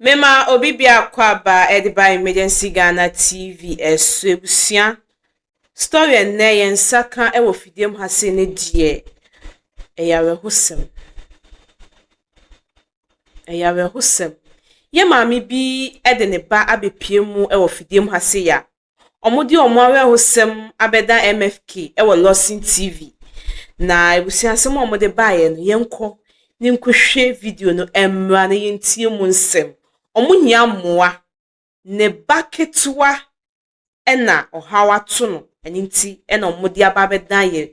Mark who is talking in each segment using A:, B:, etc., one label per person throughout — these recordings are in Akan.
A: Mema obi biako aba de ba Emergency Ghana TV so. Ebusua, story a nnɛ yɛn nsa ka wɔ fidie mu ha sei ne deɛ, ɛyɛ awerɛhosɛm. Ɛyɛ awerɛhosɛm. Yɛn maame bi de ne ba abɛpue mu wɔ fidie mu ha sei a wɔde wɔn awerɛhosɛm abɛda MFK wɔ Lawson TV. Na abusua asɛm a wɔde baeɛ no, yɛnkɔ na yɛnkɔhwɛ video no mmra na yɛntie mu nsɛm. Wɔhia mmoa. Ne ba ketewa na ɔhaw ato no, ɛno nti na wɔde aba abɛdan yɛn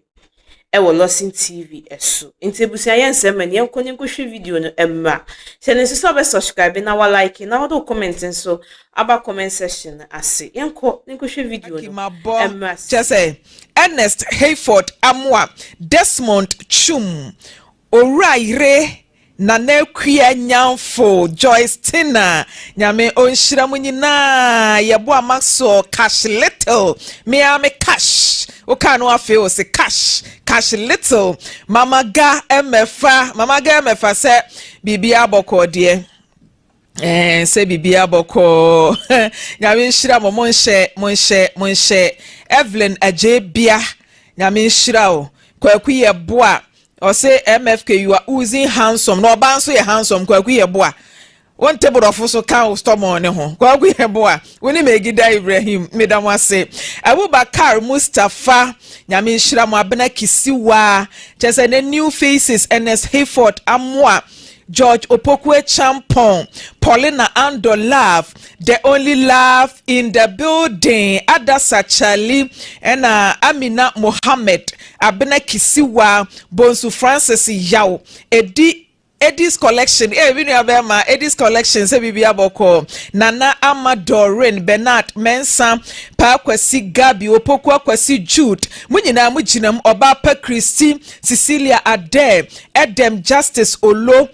A: wɔ Lawson TV so. Nti abusua yɛn nsɛm no, yɛnkɔ na yɛnkɔhwɛ video no mmra. Hyɛ no nso sɛ wobɛ subscribe na wa like na wode wo comment nso aba comment section no ase. Yɛnkɔ na yɛnkɔhwɛ video no mmra.
B: Kyɛ sɛ Ernest Hayford Amoah, Desmond Chum, Owura Yere, Nana Akua Nyamfo, Joyce Tina, Nyame ɔnhyira mo nyinaa. Yɛboa Maxwell Cash Little, mea me cash wokaa no afei wo se cash cash little. Mama Ga ɛmɛfa, Mama Ga ɛmɛfa sɛ biribiara bɔkɔɔ deɛ sɛ biribiara bɔkɔɔ. Nyame nhyira mo. Monhyɛ, monhyɛ, monhyɛ. Evelyn Agyebia, Nyame nhyira wo. Kwaku yɛ boa, ɔsɛ MFK, you are oozing handsome. Na ɔbaa nso yɛ handsome. Kwaku yɛ boa, wonte borɔfo so ka wo stɔmɔ ne ho. Kwaku yɛ boa, wo ne Megida Ibrahim, meda mo ase. Abubakar Mustapha, Nyame nhyira mo. Abena Kisiwa, kyerɛ sɛ ne new faces, Ernest Hayford Amoa, George Opokue Champon, Paulina Ando Love, the only love in the building, Adasa Charlie, ɛna Amina Mohammed, Abena Kisiwa, Bonsu Francis Yaw, Edi Edis Collection, bi nua bɛrima Edis Collection sɛ biribi abɔkɔ, Nana Ama Dorin, Bernard Mensa, Paakwasi Gabi, Opoku Akwasi Jude, mo nyinaa mo gyina mu. Ɔbaa Pa Christy, Cecilia Adair, Edem Justice Olo,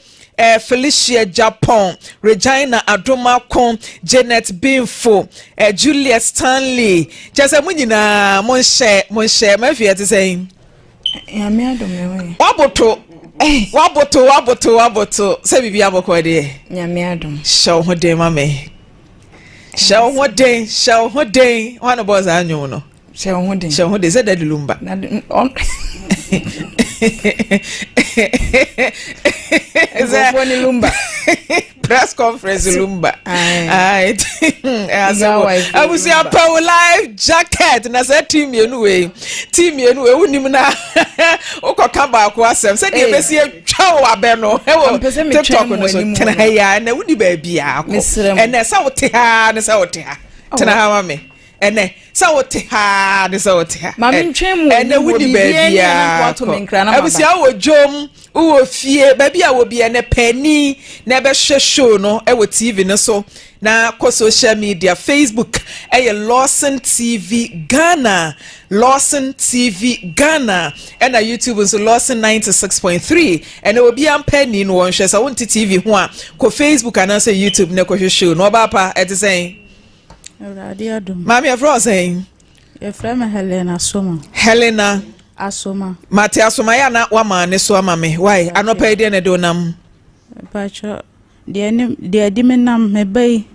B: Felicia Japan, Regina Adomako, Janet Binfo, Juliet Stanley, kyerɛ sɛ mo nyinaa monhyɛ, monhyɛ. Mafi ɛte sɛn?
C: Nyame adom ne ho yɛ.
B: Waboto, waboto, waboto, waboto sɛ biribi abɔkɔ deɛ.
C: Nyame adom.
B: Hyɛ wo ho den ma me, hyɛ wo ho den, hyɛ wo ho den. Wọn na bɔ saa nnwom no.
C: Hyɛ wo ho den.
B: Hyɛ wo ho den sɛ Daddy Lumba.
C: Na nkurɔfoɔ ne Lumba.
B: Press conference Lumba.
C: Aye.
B: Asɛm
C: wife
B: abusua
C: Lumba.
B: Pɛwo life jacket na sɛ team mmienu wei, team mmienu wei, wonim na wokɔka baako asɛm sɛdeɛ
C: Hey.
B: ɛbɛsi atwa wo abɛ no ɛwɔ
C: Ampɛ sɛ metwɛn
B: TikTok
C: mo
B: no so.
C: anim
B: Tena
C: hɔ.
B: Ha yi a, ɛnɛ wodi baabi a akɔ.
C: Mesrɛ mo.
B: Ɛnɛ sɛ wote ha ne sɛ wote ha, tena ha ma me. Ɛnɛ sɛ wote ha ne sɛ wote ha.
C: Ma mentwɛn mo
B: Ɛnɛ
C: anim hɔ,
B: wodi
C: biribiara
B: baabi
C: ni a na
B: a
C: nkoa to me nkra na maba.
B: Abusua, wɔ dwom, wowɔ fie, baabi a wɔ bi, ɛnɛ paani na ɛbɛhwɛ show no ɛwɔ TV no so na kɔ social media. Facebook ɛyɛ Lawson TV Ghana, Lawson TV Ghana, ɛna YouTube nso Lawson 96.3. Ɛna obi ampani no wɔnhwɛ. Sɛ wonte TV ho a, kɔ Facebook anaasɛ YouTube na kɔhwɛ show no. Ɔbaa pa, ɛte sɛn?
D: Awurade adom.
B: Maame, ɛfrɛ wo sɛn?
D: Yɛfrɛ me Helena Soma.
B: Helena
D: Asoma.
B: Mate asoma yɛ ana wama ne so ama me wae. Anɔpa yi deɛ na ɛde wo nam?
D: Mpakyɛ, deɛ ne deɛ di me nam, me ba yi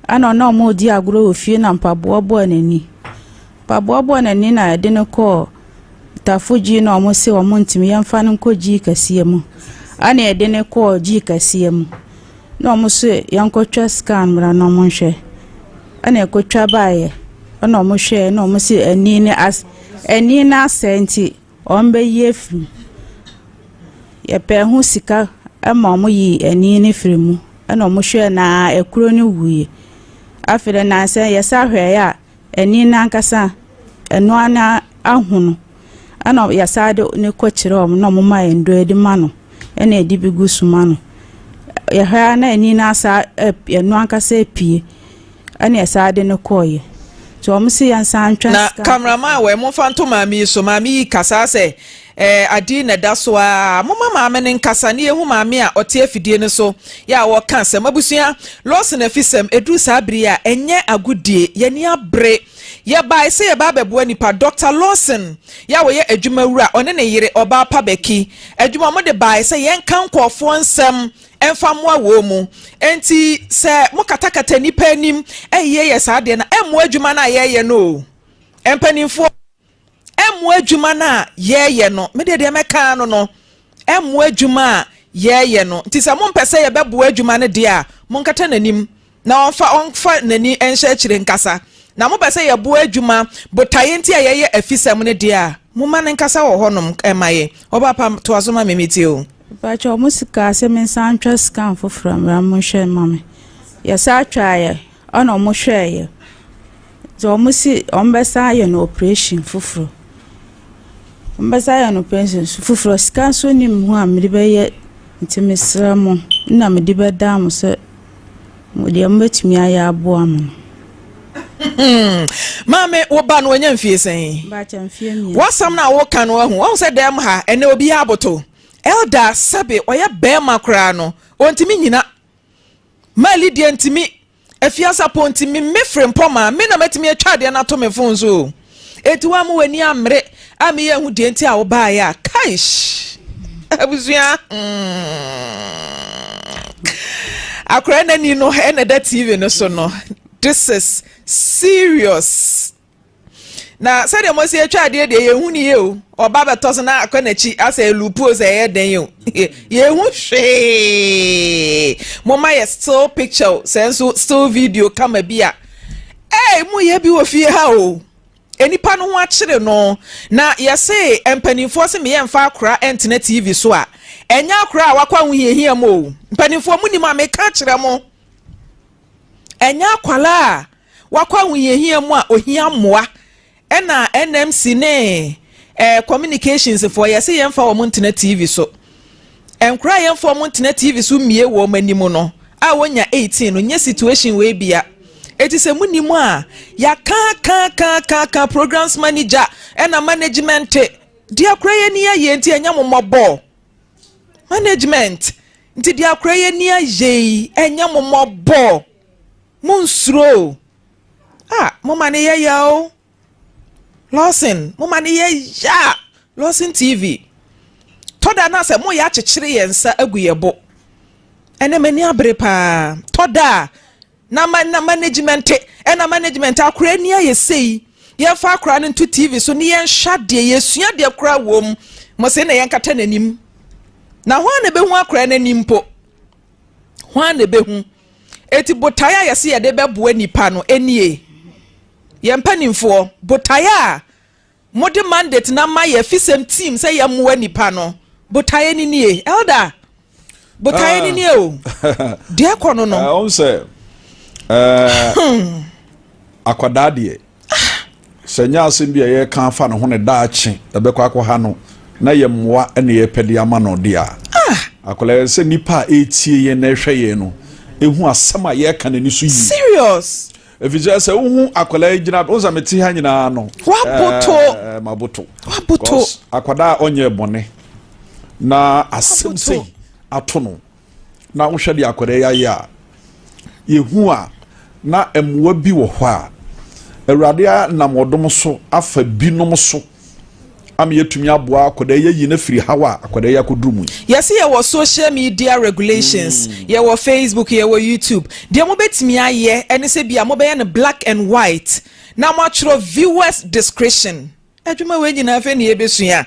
D: ana ɔna ɔmo di agorɔ wɔ fie na mpaboa bɔɔ n'ani. Mpaboa bɔɔ n'ani na yɛde no kɔɔ Tafo Gyi na ɔmo se ɔmo ntumi yɛmfa no nkɔ Gyi kɛseɛ mu. Ana yɛde no kɔɔ Gyi kɛseɛ mu na ɔmo se yɛnkɔtwa scan mmra na ɔmo nhwɛ. Ɛna yɛkɔtwa baeɛ, ɛna ɔmo hwɛɛ na ɔmo se ani no as ani no asɛe nti ɔmo bɛyi afiri mu. Yɛpɛ ho sika ma ɔmo yi ani no firi mu, ɛna ɔmo hwɛɛ na ekuro no wuiɛ. Afei de nansa yɛsa hwɛeɛ a, ani no ankasa ɛno ara ahono, ɛna yɛsa de ne kɔ kyerɛ ɔmo na ɔmo ma yɛn nnuro yɛde ma no, ɛna yɛde bi gu so ma no. Yɛhwɛ a na ani no asa ɛno ankasa epie, ɛna yɛsa de no kɔɔeɛ nti ɔmo se yɛnsa ntwa
B: Na
D: sika.
B: Cameraman wɔ, momfa nto maame yi so. Maame yi kasa sɛ adi na ɛda so a, moma maame no nkasa ne yɛhu maame a ɔte afidie no so yɛ a wɔka asɛm. Abusua, Lawson afisɛm ɛduru saa bere a ɛnyɛ agodie. Yɛni abere. Yɛbae sɛ yɛba abɛboa nnipa. Dɔkta Lawson yɛ a ɔyɛ adwuma wura, ɔne ne yere, Ɔbaa Pa Becky, adwuma a wɔde bae sɛ yɛnka nkurɔfoɔ nsɛm mfa mmoa wɔn mu. Enti sɛ mokatakata nnipa anim yeyɛ saa adeɛ no a, ɛmmoa adwuma no a yɛreyɛ no o. Mpanimfoɔ. Ɛmmoa adwuma no a yɛreyɛ no. Me deɛ deɛ mɛka ara no no, ɛmmoa adwuma a yɛreyɛ no. Nti sɛ mompɛ sɛ yɛbɛboa adwuma no deɛ a, monkata n'anim na ɔmfa ɔmfa n'ani nhyɛ akyire nkasa. Na mopɛ sɛ yɛboa adwuma, botaeɛ nti a yɛyɛ afisɛm no deɛ a, momma no nkasa wɔ hɔnom mma yɛn. Ɔba pa, toa so ma me metie o.
D: Mepakyɛw ɔmo si kaa sɛ mensan ntwa scan foforɔ mmra mo nhwɛ mma me. Yɛsan twaeɛ ɛna ɔmo hwɛeɛ. Nti ɔmo se ɔmo bɛsan ayɛ no operation foforɔ. Ɔmo bɛsan ayɛ no operation foforɔ. Sika nso nni me ho a mede bɛyɛ nti mesrɛ mo na mede bɛdaa mo sɛ deɛ mobɛtumi ayɛ aboa me no.
B: Maame, wo ba no wanya mfie sɛn?
D: Baakyɛ mfie mmiɛnsa.
B: W'asɛm no a woka no wahu. Wahu sɛ dɛm ha ɛnɛ obiara aboto. Elder sɛbe ɔyɛ bɛrima koraa no, ɔntumi nyina. Maa Lydia ntumi Afiase apɔn nti me me frempɔ maa me na matumi atwa adeɛ no ato me fon so o. Enti woamma w'ani ammere a meyɛ ahu deɛ nti a wobaeɛ a, kaish! Abusua, mm. Akwadaa n'ani no ɛna ɛda TV no so no. This is serious. Na sɛdeɛ mo si atwa adeɛ deɛ yɛn hu ni yie o ɔba bɛtɔ so na akɔ n'akyi asɛ elupu o sɛ ɛyɛ dɛn o yɛn hu hwee mo ma yɛ still picture o sɛ nso still video kama bi a ɛɛ mo yɛ bi wɔ fie ha o nipa no ho akyere no na yɛse mpanimfoɔ se meyɛ mfa akora ntena tv so a ɛnyɛ akora a wakɔ ahohiahia mu o mpanimfoɔ mo nim a meka kyerɛ mo Ɛnyɛ akwadaa a wakɔ ahohiahia mu a ohia mmoa ɛna NMC ne eh, communications foɔ yɛse yɛmfa wɔn ntena TV so. Nkora a yɛmfa wɔn ntena TV so mmie wɔn anim no a wɔnya 18 no nyɛ situation wei bia. Eti sɛ mo nim a yɛaka ka ka ka ka programs manager ɛna management deɛ akora yɛ ni ayɛ nti ɛnyɛ mo mmɔbɔ. Management nti deɛ akora yi ani ayɛ yi ɛnyɛ mo mmɔbɔ mo nsuro o ah mo ma ne yɛ ya o Lawson mo ma ne yɛ ya Lawson TV tɔda na sɛ mo yɛ akyekyere yɛn nsa agu yɛ bo ɛnɛ m'ani abere paa tɔda a Na ma na management ɛna management akora ani ayɛ sei yɛmfa akora no nto tv so ne yɛnhwɛ adeɛ yɛsua adeɛ koraa wom mo se na yɛnkata n'anim na hwan na ɛbɛhu akora no anim mpo hwan na ɛbɛhu eti botaeɛ a yɛse yɛde bɛboa nipa no enie yɛn mpanimfoɔ botaeɛ a Mode mandate no ama yɛ fisɛm team sɛ yɛ mmoa nipa no botaeɛ no nie elder botaeɛ no nie o deɛ kɔ no no.
E: Ɔn sɛ akwadaa deɛ sɛ nyɛ asɛm bi a yɛka afa ne ho ne daakye ɛbɛkɔ akɔha no na yɛ mmoa ne yɛpɛ de ama no deɛ a akwadaa yɛ sɛ nipa a ɛretie yɛn na ɛhwɛ yɛn no ehu asɛm a yɛreka n'ani so yie.
B: Serious.
E: Efisɛ sɛ wohu akwadaa yi gyina, wohu sɛ mete ha nyinaa no.
B: Waboto.
E: Ɛɛ maboto.
B: Waboto.
E: Akwadaa a ɔnyɛ bɔne na asɛm sei ato no na wohwɛ deɛ akwadaa yi ayɛ a yɛhu a na mmoa bi wɔ hɔ a Awurade nam ɔdom so afa binom so ama yɛatumi aboa akwadaa yi ayi no afiri haw a akwadaa yi akɔduru mu yi.
B: Yɛse yɛwɔ social media regulations, mm. yɛwɔ Facebook, yɛwɔ YouTube. Deɛ mobɛtumi ayɛ ɛne sɛ bia mobɛyɛ no black and white na moatwerɛ viewers discretion. Adwuma wei nyinaa afei ne yɛbɛsua.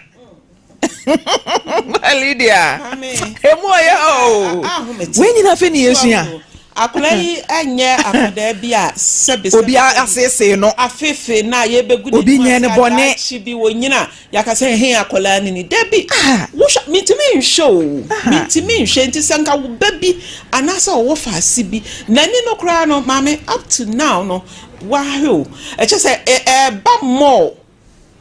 B: Lydia, emu ɔyɛ o. Wei nyinaa afei ne yɛsua.
F: Akwadaa yi nyɛ akwadaa bi a sɛbe sɛbe
B: Obi aseesee no.
F: Afeefee no a yɛbɛgu n'anim
B: Obi nyɛ
F: ase
B: no
F: a
B: bɔne.
F: daakye bi wɔnyini a yɛaka sɛ he akwadaa no ni. Dabi,
B: Ah.
F: wohwɛ mentumi nhwɛ o,
B: Ah.
F: mentumi nhwɛ nti sɛ nka wo ba bi anaasɛ ɔwɔ faase bi n'ani no koraa no maame up to now no wahwɛ o ɛkyɛ sɛ ɛɛba more.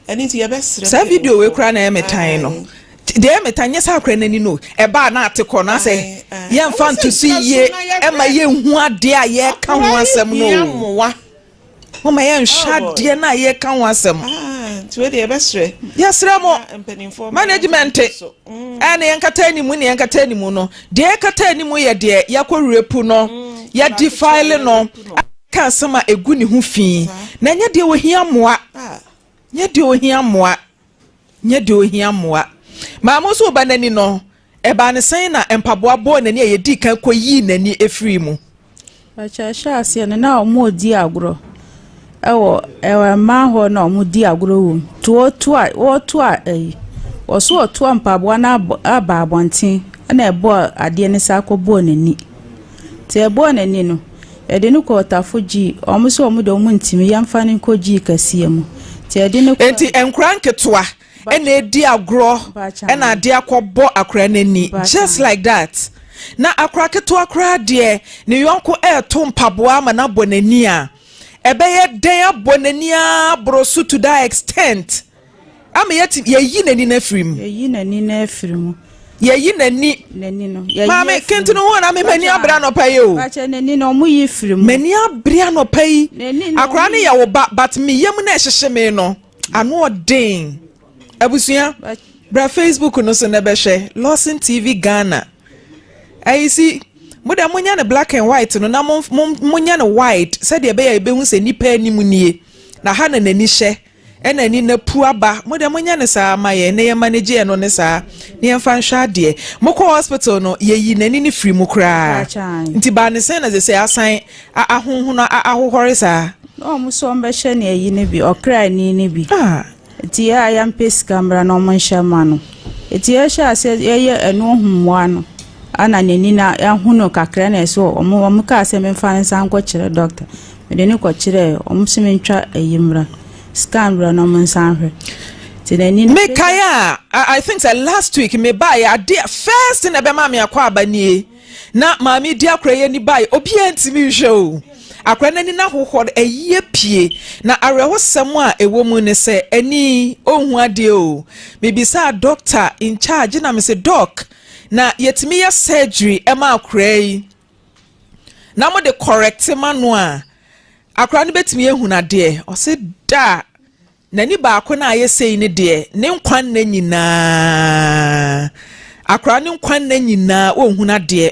F: Ɛno nti yɛbɛsrɛ
B: Saa video wei
F: mpanyinfoɔ.
B: koraa na ɛyɛ me tan no.
F: Ae.
B: Deɛ ɛyɛ me tan nyɛ sɛ akora n'ani no ɛbaa na ate kɔ no asɛ
F: Ae, ae.
B: yɛmfa
F: Ɛwɔ sɛ
B: nto so
F: gyina so
B: yie
F: na yɛhwɛ.
B: ɛma yɛnhu adeɛ a yɛreka ho
F: Akora yi
B: asɛm no
F: hia
B: o.
F: mmoa.
B: Moma yɛnhwɛ
F: Oh boy.
B: adeɛ no a yɛreka ho asɛm.
F: Ah, nti wei deɛ yɛbɛsrɛ.
B: Yɛsrɛ mo,
F: Na mpanimfoɔ mma yɛmfa
B: management
F: nto so. Mm.
B: ɛne yɛnkata anim ne yɛnkata anim no, deɛ yɛkata anim yɛ deɛ yɛakɔ rape no,
F: Mm,
B: yɛdefile
F: akwadaa
B: no,
F: ketewa yɛ rape no.
B: ka asɛm a egu ne ho fi. Na ɛnyɛ deɛ ohia mmoa.
F: Ah.
B: Nyɛ deɛ ohia mmoa. Nyɛ deɛ ohia mmoa. Maame nso ba n'ani no, ɛbaa ne sɛn na mpaboa bɔɔ n'ani a yɛdii kan kɔyii n'ani firii mu?
D: Pakyɛ ɛhyɛ aseɛ no na ɔmo redi agorɔ ɛwɔ ɛwɔ mmaa hɔ na ɔmo di agorɔ wɔ mu. Nti wɔto a wɔto a ɛyi wɔso ɔtoa mpaboa no abɔ aba abɔnten ɛna ɛbɔɔ adeɛ no san kɔ bɔɔ n'ani. Nti ɛbɔɔ n'ani no yɛde no kɔɔ Tafo Gyii ɔmo sɛ ɔmo deɛ ɔmo ntumi yɛnfa no nkɔ Gyii kɛseɛ mu. Nti yɛde no kɔɔ.
B: Enti nkwadaa nketewa ɛna edi agorɔ ɛna adeɛ akɔbɔ akora n'ani just like that na akora ketewa koraa deɛ ne yɔnko ɛɛto mpaboa ama no abɔ n'ani a ɛbɛyɛ dɛn abɔ n'ani aboro so to that extent ama yɛti yɛyi n'ani no afiri mu.
D: Yɛyi n'ani no afiri mu.
B: Yɛyi n'ani.
D: N'ani no. Yɛyi
B: Maame kentene ho na me m'ani abere anɔpa yi o.
D: Pakyɛ n'ani no ɔmo yi firi mu.
B: M'ani abere anɔpa yi.
D: N'ani no.
B: Akora no yɛ wo ba but me yam na ɛhyehye me no. Ano ɔden. Abusua, bra Facebook no so na bɛhwɛ Lawson TV Ghana. Ayi si, mo deɛ monyɛ no black and white no na mo monyɛ no wide sɛdeɛ ɛbɛyɛ a yɛbɛhu sɛ nipa anim nie. Na ha na n'ani hyɛ ɛna ani na pu aba. Mo deɛ monyɛ no saa ma yɛn na yɛn manage ɛno ne saa na yɛmfa nhwɛ adeɛ. Mokɔ hospital no yɛyi n'ani no firi mu koraa. Nti baa ne sɛn na sɛ sɛ asan ahonhono ahohɔre saa.
D: Na wɔn nso wɔbɛhyɛ no ayi no bi, ɔkra ani no bi.
B: Ah.
D: Nti yɛ a yɛmpɛ sika mmra na wɔn nhyɛ mma no. Nti yɛhyɛ aseɛ yɛyɛ ɛno ho mmoa no, ana n'ani no ahunu kakra na ɛsɛ wɔn wɔn kaa sɛ memfa no nsan nkɔkyerɛ dɔkta. Mede no kɔkyerɛɛ wɔn sɛ mentwa ayi mmra, scan mmra na wɔn nsan hwɛ. Nti n'ani no.
B: Mekae a, I think sɛ last week mebaeɛ adeɛ first thing ɛbɛma me akɔ aba nie. Na maame di akora yi ani bae, obiara ntumi nhwɛ o. Akora no ani no ahohɔ no, ayi apue. Na awerɛhosɛm a ɛwɔ mu ne sɛ, ani ɔnhu adeɛ o. Mebisaa doctor in charge na mese, Doc, na yɛtumi yɛ surgery ma akora yi na mode correct ma no a, akora no bɛtumi ahunu adeɛ? Ɔse, da! N'ani baako no a ayɛ sei no deɛ, ne nkwa nna nyinaa, akwadaa no nkwa nna nyinaa, ɔnhunu adeɛ.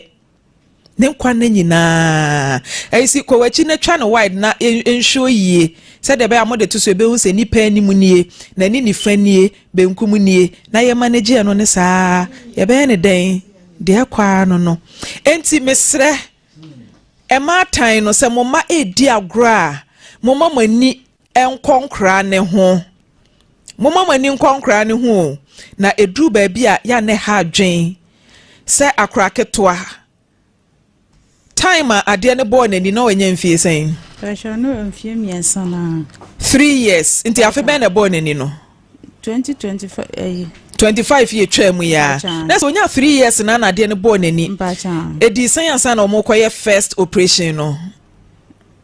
B: Ne nkwa nna nyinaa. Ɛyi si kɔ w'akyi na twa no wide na nhwɛ yie. Sɛdeɛ ɛbɛyɛ a mode to so ɛbɛhu sɛ nipa anim nie, n'ani nifa nie, benkum nie, na yɛ manage ɛno ne saa. Yɛbɛyɛ ne dɛn? Deɛ ɛkɔ ara no no. Enti mesrɛ, mmaatan no sɛ mo mma ɛredi agorɔ a, momma mo ani nkɔ nkoraa no ho. Momma mo ani nkɔ nkoraa no ho o, na ɛduru baabi a yɛ a na ɛha adwen sɛ akora ketewa. Time a adeɛ no bɔɔ n'ani na wanya mfie sɛn?
D: Pakyɛ no mfie mmiɛnsa naa.
B: 3 years. Nti afe bɛn na ɛbɔɔ n'ani no?
D: 2025 ɛyi.
B: 25 yɛ twaa mu ya. Na sɛ onya 3 years na na adeɛ no bɔɔ n'ani. Ɛdii sɛn ansa na wɔkɔyɛ first operation no?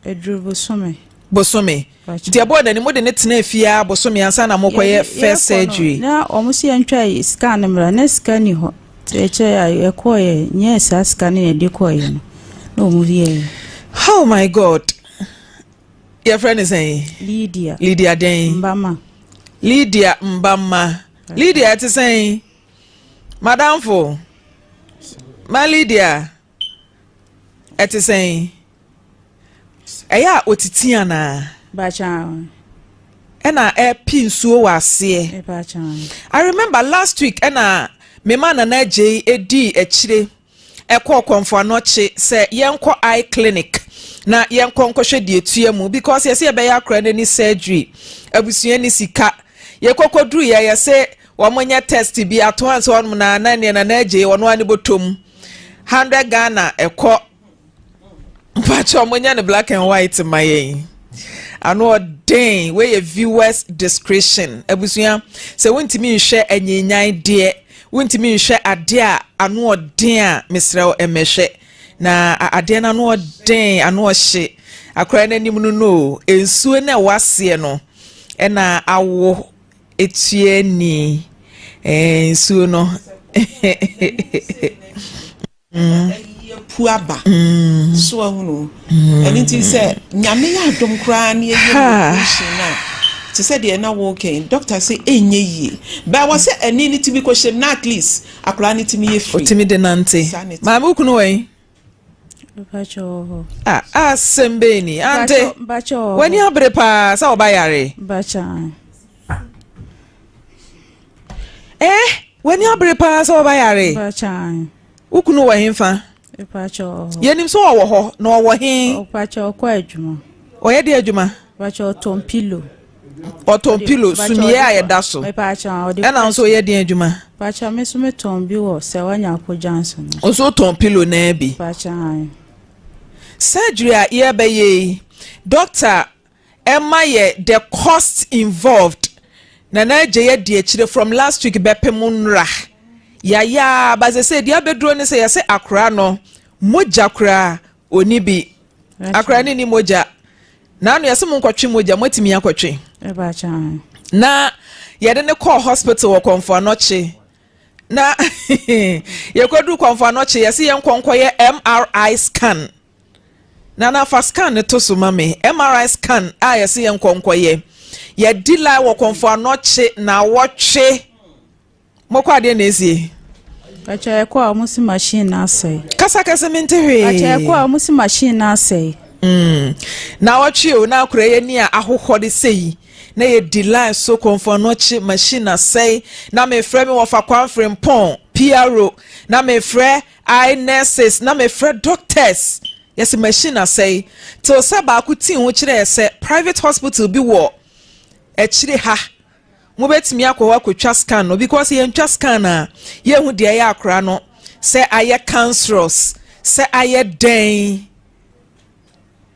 D: Ɛduru bosome.
B: Bosome. Nti ɛbɔɔ n'ani mo de ne tenaa fie ara bosome ansa na mokɔyɛ first surgery.
D: Na wɔn si yɛntwa scan no mmra na sika ni hɔ. Nti ɛkyɛ a yɛkɔɔyɛ nyɛɛ saa sika no yɛde kɔɔyɛ no na wɔn yɛɛ.
B: Oh my God. Yɛfrɛ ne sɛn?
D: Lydia.
B: Lydia dɛn?
D: Mbama.
B: Lydia Mbama. Lydia ɛte sɛn? Madamfo. Ma Lydia. Ɛte sɛn? Ɛyɛ a otiti anaa?
D: Bakyɛ.
B: Ɛna ɛpi nsuo wɔ aseɛ.
D: Bakyɛ.
B: I remember last week ɛna mema Nana Agyei edii akyire ɛkɔɔ Kɔmfo Anɔkye sɛ yɛnkɔ eye clinic na yɛnkɔ nkɔhwɛ deɛ etua mu because yɛsɛ yɛbɛyɛ akora n'ani surgery abusua ni sika yɛkɔkɔduru yɛ yɛsɛ wɔn nyɛ test bi ato ansa wɔn na na neɛ Nana Agyei ɔno ani bɔtɔm 100 Ghana ɛkɔ mpakyɛ ɔmo nyɛ no black and white ma yɛn ano ɔden wei yɛ viewers discretion abusua sɛ wontumi nhwɛ anyinyan deɛ wontumi nhwɛ adeɛ a ano ɔden a mesrɛ wo ɛmɛhwɛ na adeɛ no ano ɔden ano ɔhye akora no anim no no nsuo no ɛwɔ aseɛ no ɛna awo etua ni ɛɛ nsuo no.
F: Apu aba so ahunu ɛno nti sɛ nyame yɛ adom koraa ne yɛyɛ operation no a te sɛ deɛ na wɔkɛn doctor sɛ ɛnyɛ yie bɛɛ wɔ sɛ ɛne ne tumi kɔhyɛm na at least akwaraa ne tumi yɛ free
B: otumi de nante maame wo kunu wɔ yi.
D: Mpakyɛ wɔ hɔ.
B: Ah, asɛm bɛn ni? Ante,
D: Mpakyɛ wɔ hɔ.
B: w'ani abere paa sɛ ɔba yare.
D: Mpakyɛ an.
B: Eh, w'ani abere paa sɛ ɔba yare.
D: Mpakyɛ an.
B: Wo kunu wɔ hefa?
D: Mpakyɛ wɔ hɔ.
B: Yɛnim sɛ ɔwɔ hɔ, na ɔwɔ he?
D: Mpakyɛ ɔkɔ adwuma.
B: Ɔyɛ deɛ adwuma?
D: Mpakyɛ ɔtɔn pillow.
B: Ɔtɔn pillow, sumiiɛ a yɛda so.
D: Mpakyɛ ɔde.
B: Ɛna nso ɔyɛ deɛ adwuma?
D: Mpakyɛ me nso metɔn bi wɔ sɛ wanya akɔ Johnson.
B: Nso wotɔn pillow naa bi?
D: Mpakyɛ an.
B: Surgery a yɛrebɛyɛ yi, doctor ɛma yɛ the cost involved. Nana Adjei adi akyire from last week bɛpem nnora. Yɛayɛ a ba sɛsɛ deɛ abɛduro ne sɛ yɛsɛ akora no mogya koraa ɔni bi. Akora no ni mogya. Naano yɛsɛ mo nkɔtwe mogya, moatumi akɔtwe. Na yɛde ne kɔɔ hospital wɔ Kɔmfo Anɔkye. Na yɛkɔduru Kɔmfo Anɔkye yɛsɛ yɛnkɔ nkɔyɛ MRI scan. Nana fa scan no to so ma me. MRI scan a yɛse yɛnkɔ nkɔyɛ. Yɛdi line wɔ Kɔmfo Anɔkye naawɔtwe. Mokɔ adeɛ na esie.
D: Pakyɛ yɛkɔ a wɔn si machine no asɛe.
B: Kasa kɛse mente hwee.
D: Pakyɛ yɛkɔ a wɔn si machine no asɛe.
B: Mm. Naawɔtwe o na akora yɛ ni a ahohɔ de sɛ yi. Na yɛdi line so Kɔmfo Anɔkye machine asɛe. Na mefrɛ me wɔfa Kwamfere Mpɔn, PRO. Na mefrɛ I nurses na mefrɛ doctors yɛse machine asɛe till sɛ baako tii ho kyerɛɛ sɛ private hospital bi wɔ akyire ha mobɛtumi akɔ hɔ akɔtwa scan no because yɛntwa scan a yɛhu deɛ ɛyɛ akora no sɛ ayɛ cancerous sɛ ayɛ dɛn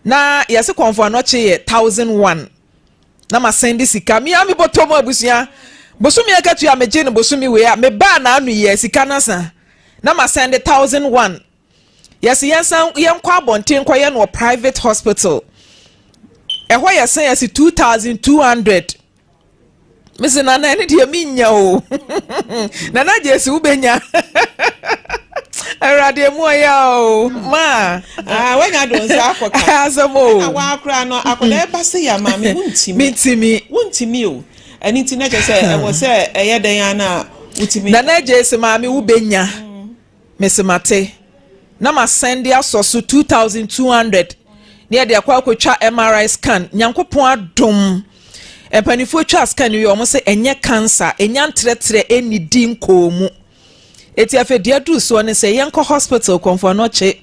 B: na yɛse kɔnfo anɔkye yɛ 1001 na ma sɛnde sika me a me bɔtɔ mu abusua bosome akatua megye no bosome wei a mebaa n'ano yɛ sika no asa na ma sɛnde 1001 yɛsi yɛnsan yɛnkɔ abɔnten kɔyɛ no wɔ private hospital ɛhɔ yɛ sɛn yɛsi 2200 mesi nana ɛne deɛ menya o nana gye esi wobɛnya awurade emu ɔyɛ o maa.
F: Ah, wanya do nsa akɔka.
B: Asɛm o.
F: Ɛna wakora no akɔda ɛba se yɛ maame wuntimi.
B: Mintimi.
F: Wuntimi o. Ɛne ti na kyerɛ sɛ ɛwɔ sɛ ɛyɛ dɛn ana wutimi.
B: Nana gye esi maame wobɛnya. Mese mate. Na ma sɛn de asɔ so 2200 ne yɛde akɔ akɔtwa MRI scan. Nyankopɔn adom. Mpanimfoɔ twa scan wie wɔn sɛ ɛnyɛ cancer, ɛnya ntrɛtrɛ ɛnnidi nkɔɔ mu. Eti afei deɛ aduru soɔ ne sɛ yɛnkɔ hospital Kɔmfo Anɔkye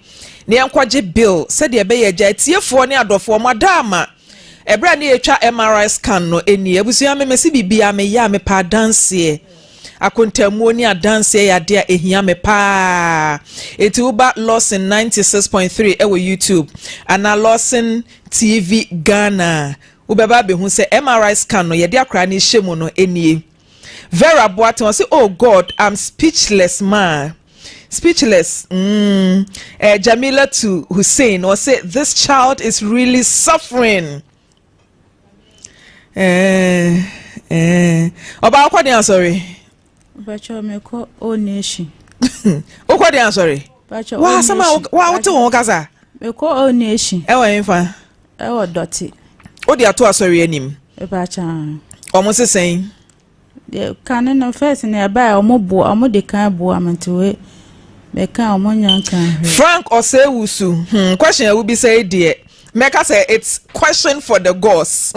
B: na yɛnkɔgye bill sɛdeɛ ɛbɛyɛ agya atiefoɔ ne adɔfoɔ mo ada ama ɛberɛ a ne yɛtwa MRI scan no ɛnie. Abusua me mese biribiara meyɛ a mepɛ adanseɛ. Akontamuo ne adanseɛ yɛ adeɛ a ɛhia me paa. Eti woba Lawson 96.3 ɛwɔ YouTube anaa Lawson TV Ghana wobɛba abɛhu sɛ MRI scan no yɛde akwaraa no hyɛ mu no nie. Vera Boateng ɔse oh God I'm speechless maa speechless mm. Eh, Jamila to Hussein ɔse this child is really suffering. Eh, eh. Ɔbaa wokɔ den asɔre?
D: Mpakyɛ mekɔ All Nation.
B: Wokɔ den asɔre?
D: Mpakyɛ
B: Wa asɛm a wa wote wo ho kasa?
D: Mekɔ All Nation.
B: Ɛwɔ hefa?
D: Ɛwɔ Dɔte.
B: Wode ato asɔre anim?
D: Mpakyɛ.
B: Ɔmo se sɛn?
D: Deɛ kane no first no ɛbaeɛ ɔmo boa ɔmo de kan boa me nti wei meka ɔmo nya nka hwee.
B: Frank Osei-Wusu, hmm, question a wobisa yi deɛ, mɛka sɛ it's question for the gods.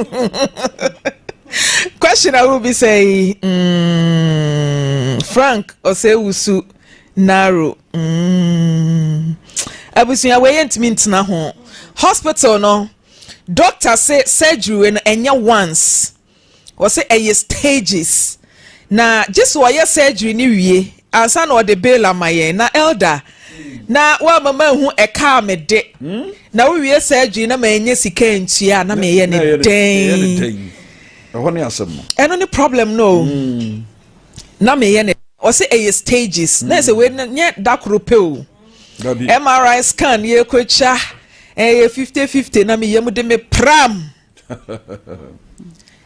B: Question a wobisa yi, mm, Frank Osei-Wusu Naro, mm, abusua wei yɛntumi ntena ho. Hospital no, doctor se surgery wei no ɛnyɛ once. Wɔse ɛyɛ stages na gye sɛ ɔyɛ surgery no wie ansa na ɔde bill ama yɛn na elder na woama manhu ɛka a mede na wowie surgery na manyɛ sika ntua a na meyɛ ne dɛn
E: ɛhɔ ne asɛm no
B: ɛno ne problem no o hmm. na meyɛ ne ɔse ɛyɛ stages na ɛsɛ wei nyɛ da koro pɛ o MRI scan yɛkɔtwa ɛyɛ 50 50 na meyɛ mu de me pram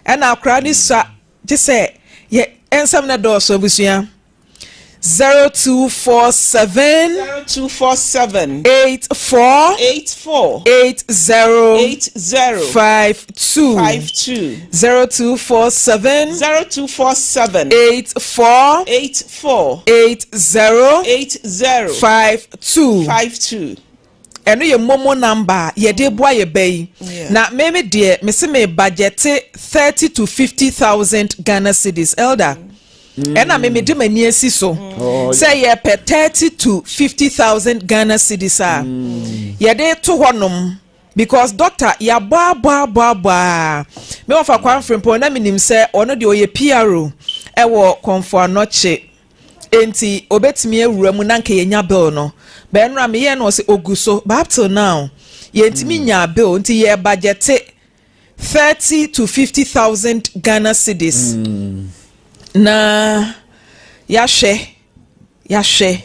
B: Ɛna akwaraa no sua gye sɛ yɛ nsɛm no dɔɔso abusua. 0247
F: 0247
B: 84
F: 84
B: 80
F: 80
B: 52
F: 52
B: 0247
F: 0247
B: 84
F: 84
B: 80
F: 80
B: 52
F: 52.
B: Ɛno yɛ momo number a yɛde boa yɛ ba yi. Na me me deɛ mese me budgete 30 to 50,000 Ghana cedis. Elder, ɛna me mede m'ani asi so oh, sɛ yɛpɛ 30 to 50,000 Ghana cedis a yɛde to hɔnom because doctor yɛabɔ abɔ abɔ abɔ a me wɔfa Kwan Frimpong na menim sɛ ɔno deɛ ɔyɛ PRO ɛwɔ Kɔmfo Anɔkye. Enti obetumi awura mu na anka yɛanya bill no. But ɛnora meyɛɛ no ɔse ogu so but up till now yɛntumi nyaa bill nti yɛ budgete 30 to 50,000 Ghana cedis na yɛahwɛ yɛahwɛ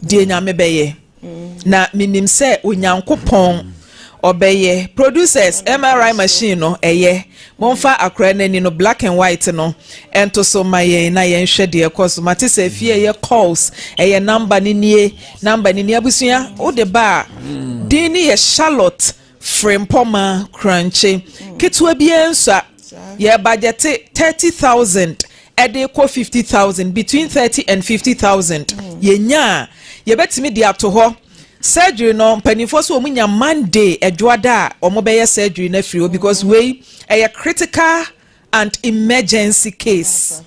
B: deɛ Nyame bɛyɛ. Na menim sɛ Onyankopɔn ɔbɛyɛ. Producers, MRI machine no ɛyɛ. Momfa akora no ani no black and white no ɛnto so ma yɛn na yɛnhwɛ deɛ ɛkɔ so. Mate sɛ afie ɛyɛ calls, ɛyɛ number no nie, number no nie. Abusua, wode ba a, din no yɛ Charlotte Frimpɔma Krankye. Ketewa biara nsua. Yɛ budgete 30,000 ɛde kɔ 50,000, between 30 and 50,000. Yɛnya a, yɛbɛtumi de ato hɔ. Surgery no, mpanimfoɔ so wɔn nya Monday ɛdwoada a wɔn bɛyɛ surgery no afiri hɔ because wei ɛyɛ critical and emergency case.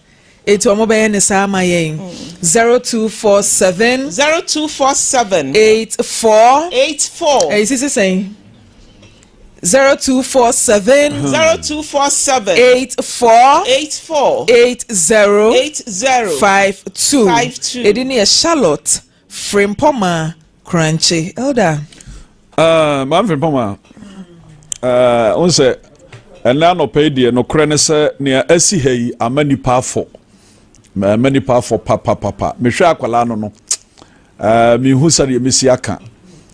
B: Eti wɔn bɛyɛ ne saa ama yɛn. 0247
F: 0247
B: 84
F: 84
B: ɛyɛ sisi sɛn? 0247
F: 0247
B: 84
F: 84
B: 80
F: 80
B: 52.
F: 52.
B: Edi ne yɛ Charlotte Frimpɔma Krankye. Elder.
E: Maame Frimpɔma, n sɛ ɛnɛ anɔpa yi deɛ nokorɛ ne sɛ nea asi ha yi ama nipa afɔ ama nipa afɔ papapapa. Mehwɛ akwalaa no no mehu sɛdeɛ mesi aka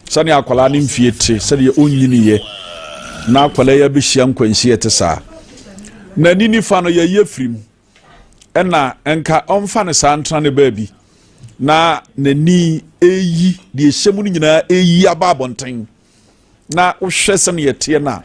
E: sɛdeɛ akwalaa no mfie te, sɛdeɛ ɔnyiniyɛ na akwalaa yi abɛhyia nkwanhyia te saa n'ani nifa no yɛyɛ firim ɛna nka ɔmfa no saa ntena ne baabi na n'ani eyi deɛ ɛhyɛ mu no nyinaa eyi aba abɔnten na wohwɛ sɛneɛ teɛ no a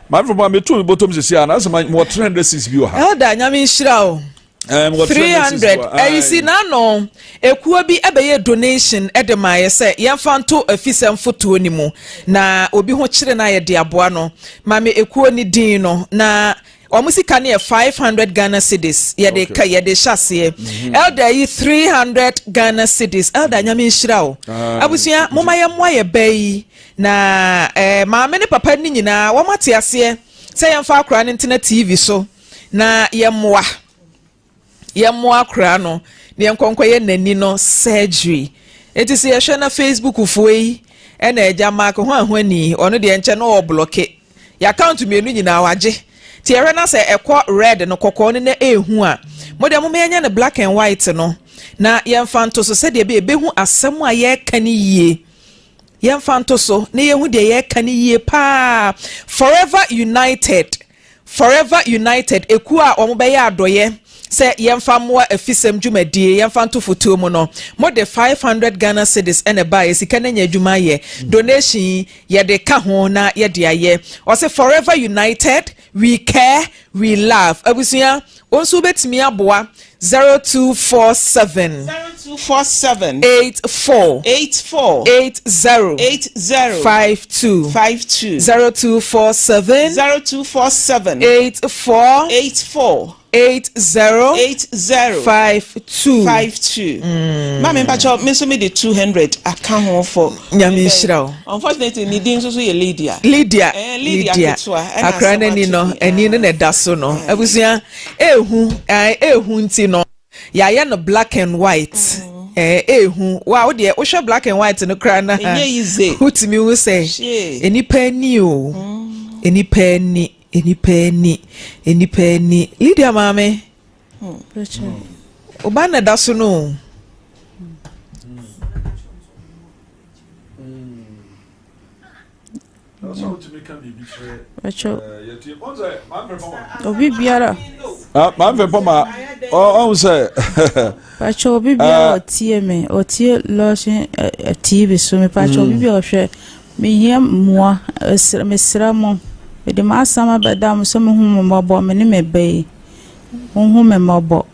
E: maame fɔ metu mi bɔtɔm sisi a na asɛ mewɔ 306 bi wɔ ha.
B: Elder, Nyame nhyira o.
E: Mewɔ 306
B: 300
E: bi wɔ ha.
B: Ɛyi si n'ano ekuo bi ɛbɛyɛ donation ɛde maa yɛ sɛ yɛmfa nto afisɛm fotoɔ ne mu na obi ho kyerɛ na yɛde aboa no. Maame ekuo ne din no na wɔn sika no yɛ 500 Ghana cedis yɛde ka yɛde hyɛ aseɛ. Elder yi 300 Ghana cedis. Elder, Nyame nhyira o. Abusua, moma yɛ mmoa yɛ bɛɛ yi na maame ne papa ne nyinaa wɔn ate aseɛ sɛ yɛmfa akora no ntena TV so na yɛmmoa yɛmmoa akora no na yɛnkɔnkɔ yɛ n'ani no surgery. Eti sɛ yɛhwɛ na Facebook foɔ yi ɛna agya Mark ho ahoani ɔno deɛ nkyɛn no ɔwɔ block yɛ account mmienu nyinaa wagye. Ti yɛhwɛ na sɛ ɛkɔ red no kɔkɔɔ no na ehu a mo deɛ mo yɛnyɛ no black and white no na yɛmfa nto so sɛdeɛ ɛbɛyɛ ebehu asɛm a yɛreka no yie. Yɛmfa nto so na yɛhu deɛ yɛreka no yie paa. Forever United, Forever United ekuo a wɔn bɛyɛ adɔyɛ sɛ yɛmfa mmoa afisɛm dwumadie yɛmfa nto fotuo mu no, mo de 500 Ghana cedis ɛna ɛbaa sika no nya adwuma ayɛ donation yi yɛde ka ho na yɛde ayɛ. Ɔsɛ Forever United, we care, we love. Abusua, wɔn nso bɛtumi aboa 0247
F: 0247
B: 84
F: 84
B: 80
F: 80
B: 52
F: 52.
B: 0247
F: 0247
B: 84
F: 84
B: 80
F: 80
B: 52.
F: 52. Maame mpakyɛ, me nso me de 200 aka ho for.
B: Nyame nhyira wo.
F: Unfortunately, ne din nso so yɛ Lydia.
B: Lydia.
F: Lydia ketewa, ɛna
B: Akora
F: asɛm
B: n'ani
F: ato
B: no
F: bi.
B: Ani no na ɛda so no. Abusua, ehu ehu nti no yɛayɛ no black and white. Ehu wa wo deɛ wohwɛ black and white no koraa na
F: Ɛnyɛ easy.
B: wotumi hu sɛ
F: Shey.
B: enipa ani o, enipa ani, enipa ani, enipa ani. Lydia maame, ɔba na ɛda so no o.
D: Pacho, obi biara.
E: Maame Frimpɔma, ɔhu sɛ
D: Pacho, obi biara ɔtie me, ɔtie Lɔsin TV so me, pacho, obi biara ɔhwɛ mehia mmoa, mesrɛ mo, mede m'asɛm abɛda mo sɛ mohu me mmɔbɔ, me ne me ba yi, mohu me mmɔbɔ.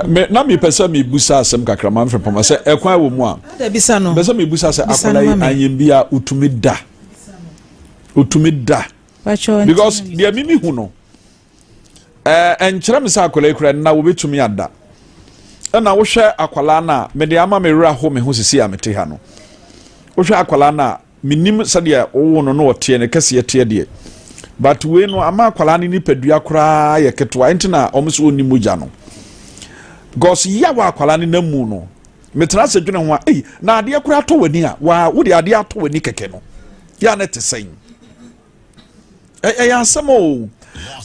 E: Me na mepɛ sɛ mebusa asɛm kakra ma mfrɛ pama sɛ ɛkwan wɔ mu a.
B: Bisa no.
E: Mepɛ sɛ mebusa sɛ akwadaa yi anyem bi a otumi da. Otumi da. Because deɛ mimi hu no ɛɛ ɛnkyerɛ me sɛ akwadaa yi kura nna wobɛtumi ada. Ɛna wohwɛ akwadaa no a mede ama me werɛ aho me ho sisi a mete ha no. Wohwɛ akwadaa no a Mennim sɛdeɛ wowoo no na ɔteɛ, ne kɛseɛ teɛ deɛ, but wei no ama akwadaa no nipadua koraa yɛ ketewa, ɛnti na wɔn sɛ ɔnni mogya no. Because yaw a akwadaa no nam mu no, metena ase dwene ho a, ei, na adeɛ koraa atɔ w'ani a, waa, wode adeɛ atɔ w'ani kɛkɛ no, yɛ a na ɛte sɛn? Ɛyɛ asɛm o.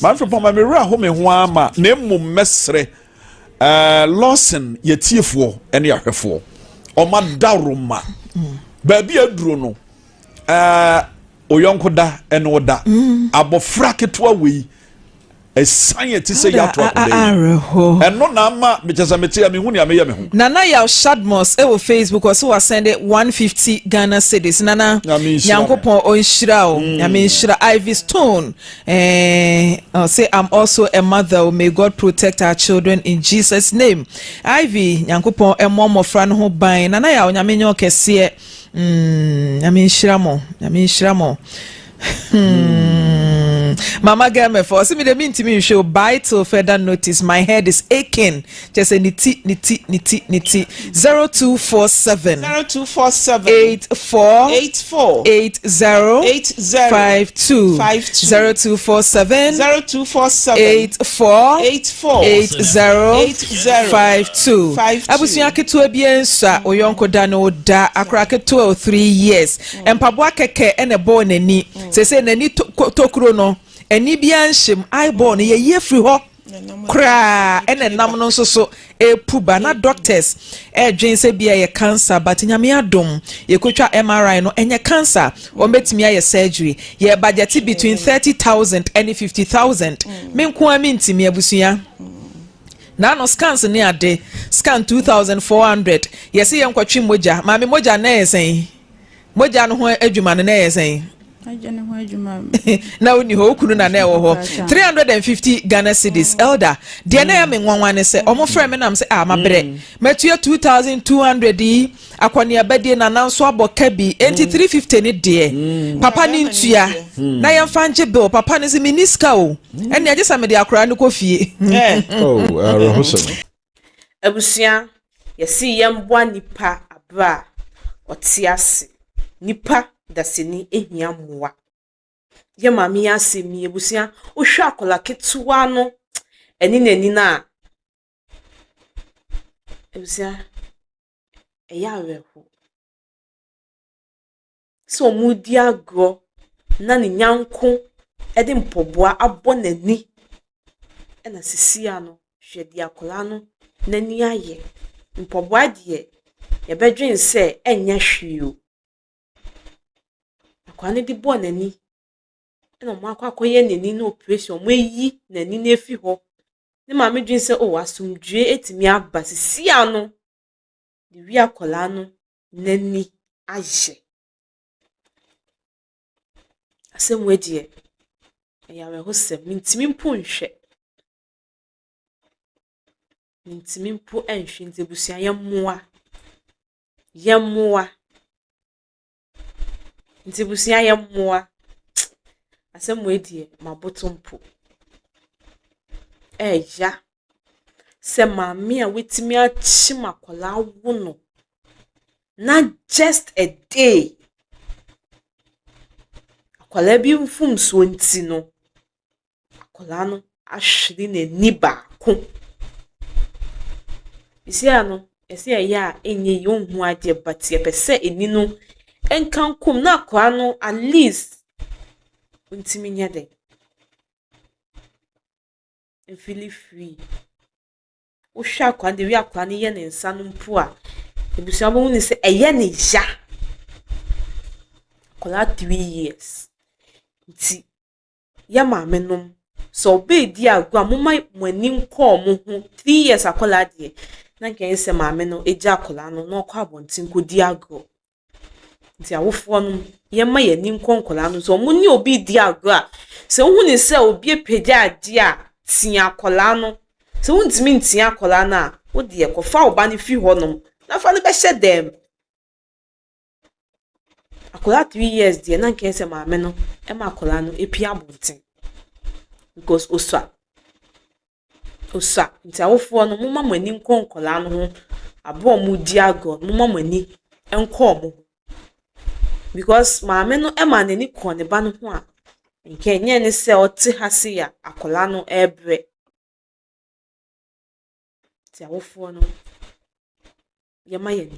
E: Maame Frimpong ma me werɛ aho me ho ara ma, na mmom mɛsrɛ Eh, Lawson yɛ tiefoɔ ne ahwɛfoɔ. Ɔma dawuroma. Baabi aduro no, eh, oyɔnko da ɛne ɔda. Mm. Abɔfra ketewa wei, ɛsan ɛte sɛ yɛato akɔda yi. Ɛno na ama mekyɛ sɛ mete a mehu nea meyɛ me ho.
B: Nana Yaw Shadmos ɛwɔ Facebook ɔsɛ wasɛnde 150 Ghana cedis. Nana, Nyankopɔn ɔnhyira o. Mm. Nyame nhyira Ivy Stone. Eh, ɔse I'm also a mother o, may God protect our children in Jesus name. Ivy, Nyankopɔn ɛmmɔ mmɔfra no ho ban. Nana Yaw, Nyame nyɛ ɔkɛseɛ. Mm, Nyame nhyira mo, Nyame nhyira mo. Hmm. Mama Gemefo, ɔse me de mentumi nhwɛ o, bye till further notice, my head is aching. Kyɛ sɛ ne ti, ne ti, ne ti, ne ti. 0247.
F: 0247.
B: 84.
F: 84.
B: 80.
F: 80.
B: 52.
F: 52.
B: 0247.
F: 0247.
B: 84.
F: 84.
B: 80.
F: 80.
B: 52.
F: 52.
B: Abusua ketewa bi nso a oyɔnko da no da akora ketewa o 3 years. Mpaboa kɛkɛ ɛna ɛbɔɔ n'ani. Sese n'ani tokuro no ani biara nhyɛ mu eyeball no yɛyi afiri hɔ. koraa ɛna ɛnam no nso so ɛrepu ba na doctors ɛredwen sɛ bi ɛyɛ cancer but nyame adom yɛkɔtwa MRI no ɛnyɛ cancer wɔn bɛtumi ayɛ surgery yɛ budget between 30,000 ɛne 50,000 me nko ara mentumi abusua naano scans ne ade scan 2400 yɛse yɛnkɔtwe mogya maame mogya na ɛyɛ sɛn Mogya no ho adwuma no na ɛyɛ sɛn?
D: Mogya no ho adwuma.
B: na wonni hɔ okunu na na ɛwɔ hɔ 350 Ghana cedis oh. elder deɛ na ɛyɛ me nwanwa ne sɛ ɔmo frɛ me nam sɛ ah mabrɛ mm. matua 2200 yi akɔneaba die na nanso abɔ ka bi enti 350 ne deɛ mm. papa ne ntua na yɛmfa ngye bill papa ne sɛ menni sika o ɛnea gye sɛ mede akwaraa no kɔ fie.
E: Eh. Oh, awerɛhosɛm.
A: Abusua, yɛse yɛmboa nipa aberɛ a ɔte ase. Nipa dasani hia mmoa. Yɛ maame yi asɛm yi, abusua, wohwɛ akwadaa ketewa no ɛne n'ani no a, abusua, ɛyɛ awerɛho. sɛ wɔredi agorɔ na ne yɔnko de mpaboa abɔ n'ani, ɛna seesei ara no, hwɛ deɛ akwadaa no n'ani ayɛ. Mpaboa deɛ, yɛbɛdwene sɛ ɛnyɛ hwee o. Akwadaa no de bɔɔ n'ani ɛna wɔakɔ akɔyɛ n'ani no operation, wɔayi n'ani no afiri hɔ. Ne maame dwene sɛ oh asomdwoeɛ atumi aba. Seesei ara no, de wi akwadaa no n'ani ayɛ. Asɛm wei deɛ, ɛyɛ awerɛhosɛm. Mentumi mpo nhwɛ. Mentumi mpo nhwɛ nti abusua yɛmmoa. Yɛmmoa. Nti abusua yɛmmoa. Asɛm wei deɛ, maboto mpo. Ɛɛya sɛ maame a watumi akyem akwadaa awo no na just a day akwadaa bi mfomsoɔ nti no, akwadaa no ahwere n'ani baako. Seesei ara no, ɛsɛ ɛyɛ a ɛnyɛ yie, ɔnhu adeɛ but yɛpɛ sɛ ani no nka nkom na akwadaa no at least ɔntumi nyɛ dɛn mfili free. Wohwɛ akwadaa no, the way akwadaa no yɛ ne nsa no mpo a, abusua wobɛhu no sɛ ɛyɛ ne ya. Akwadaa 3 years nti yɛ maamenom, sɛ ɔba redi agorɔ a momma mo ani nkɔ wɔn ho. 3 years akwadaa deɛ, na nka ɛyɛ sɛ maame no gya akwadaa no na ɔkɔ abɔnten kɔdi agorɔ. Nti awofoɔ no, yɛmma yɛn ani nkɔ nkwadaa no so. Wɔne obi redi agorɔ a, sɛ wohu no sɛ obi apagya adeɛ a, tea akwadaa no. Sɛ wontumi ntea akwadaa no a, wo deɛ kɔfa wo ba no firi hɔnom na fa no bɛhyɛ dɛm. Akwadaa 3 years deɛ, na nka sɛ maame no ma akwadaa no epie abɔnten because osua osua. Nti awofoɔ no, momma mo ani nkɔ nkwadaa no ho abere a wɔredi agorɔ no, momma mo ani nkɔ wɔn ho because maame no ma n'ani kɔ ne ba no ho a, nka ɛnyɛ ne sɛ ɔte ha sei a akwadaa no rebrɛ. Nti awofoɔ no, yɛma yɛn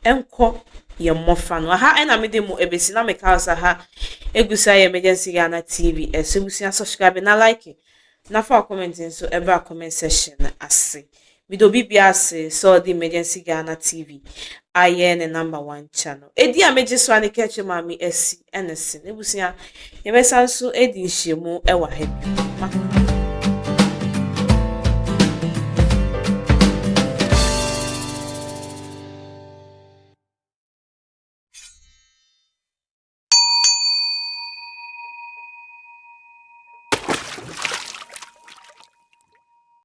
A: ani nkɔ yɛn mmɔfra no. Aha ɛna mede mo ebesi na meka sɛ ha egu so ayɛ Emergency Ghana TV. Ɛsɛ busua, subscribe na like na fa comment nso ɛbra comment section ase. Mede obi bia ase sɛ ɔde Emergency Ghana TV ayɛ ne number one channel. Edi a megye so a ne kɛkyɛ maame asi ɛne se. N'ebusua, yɛbɛsan so edi nhyiamu ɛwɔ ha bio.